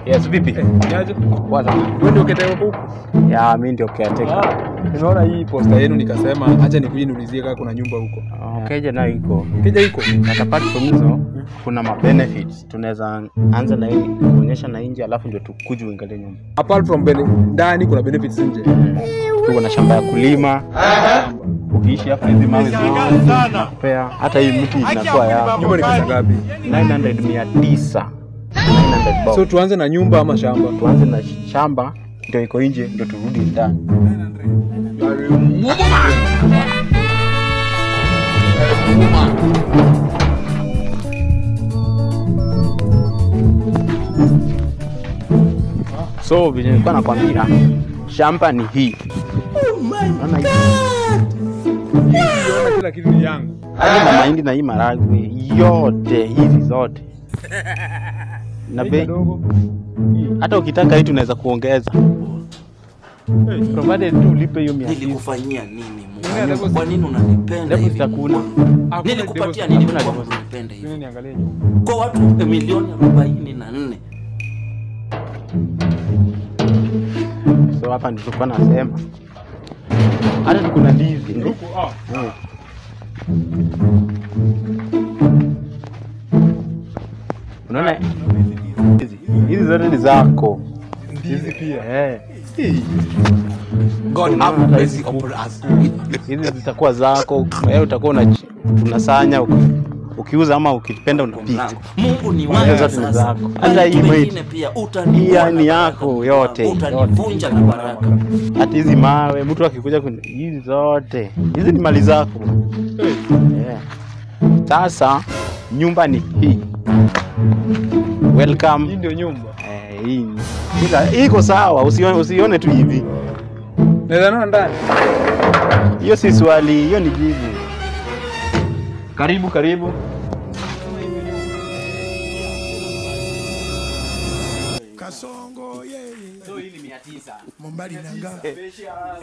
Yes, vipi? Niaje? Kwanza Wewe ndio caretaker huku? Ya, mimi ndio caretaker. Nimeona hii poster yenu nikasema acha nikuje niulizie kama kuna nyumba huko. Keja nayo iko. Keja iko. Na apart from hizo kuna ma benefits. Tunaweza anza na hii kuonyesha na nje alafu ndio tukuje uangalie nyumba. Apart from ndani kuna benefits nje. Tuko na shamba ya kulima. Ukiishi hapa hizi mawe zinakupea. Hata hii mti inakuwa yako. Nyumba ni pesa ngapi? 900 900. 900 bob. So tuanze na nyumba ama shamba? Tuanze na shamba ndio iko nje ndio turudi ndani. So vile nilikuwa nakwambia shamba ni hii. Oh my God. Kila kitu ni yangu. Hadi na mahindi na hii maragwe yote hizi zote. Na bei hata ukitaka hii tunaweza kuongeza. Provided tu ulipe hiyo 900. Nilikufanyia nini Mungu? Kwa nini unanipenda hivi? Nilikupatia nini kwa kunipenda hivi? Mimi niangalie nyumba. Kwa watu milioni 44. So hapa ndio tulikuwa nasema. Hata kuna ndizi. Huko ah. Unaona hizi zote ni zako. Ndizi pia. Eh. God have mercy upon us. Hizi zitakuwa zako. Wewe utakuwa unasanya ukiuza ama ukipenda unapika. Mungu ni wangu sasa. Hata hii mwingine pia utanipa ni yako yote. Utanivunja na baraka. Hata hizi mawe mtu akikuja hizi zote. Hizi ni mali zako. Yeah. Sasa nyumba ni hii. Welcome. Hii ndio nyumba. Hii. Iko sawa, usione tu hivi. Naweza naona ndani. Hiyo si swali, hiyo ni jibu. Karibu karibu. Kasongo yeye. So hii ni 900. Mombali nanga.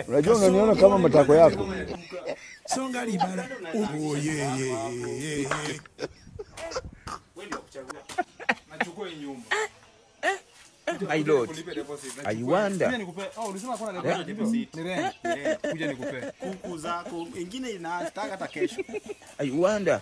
Unajua unaniona kama matako yako. Songa libala. Oh yeye. Wewe ndio kuchagua. Nachukua hii nyumba. My lord, I wonder. Oh, ulisema kuna deposit. Ni rent. Kuja nikupe. Kuku zako, ingine inataka hata kesho. I wonder.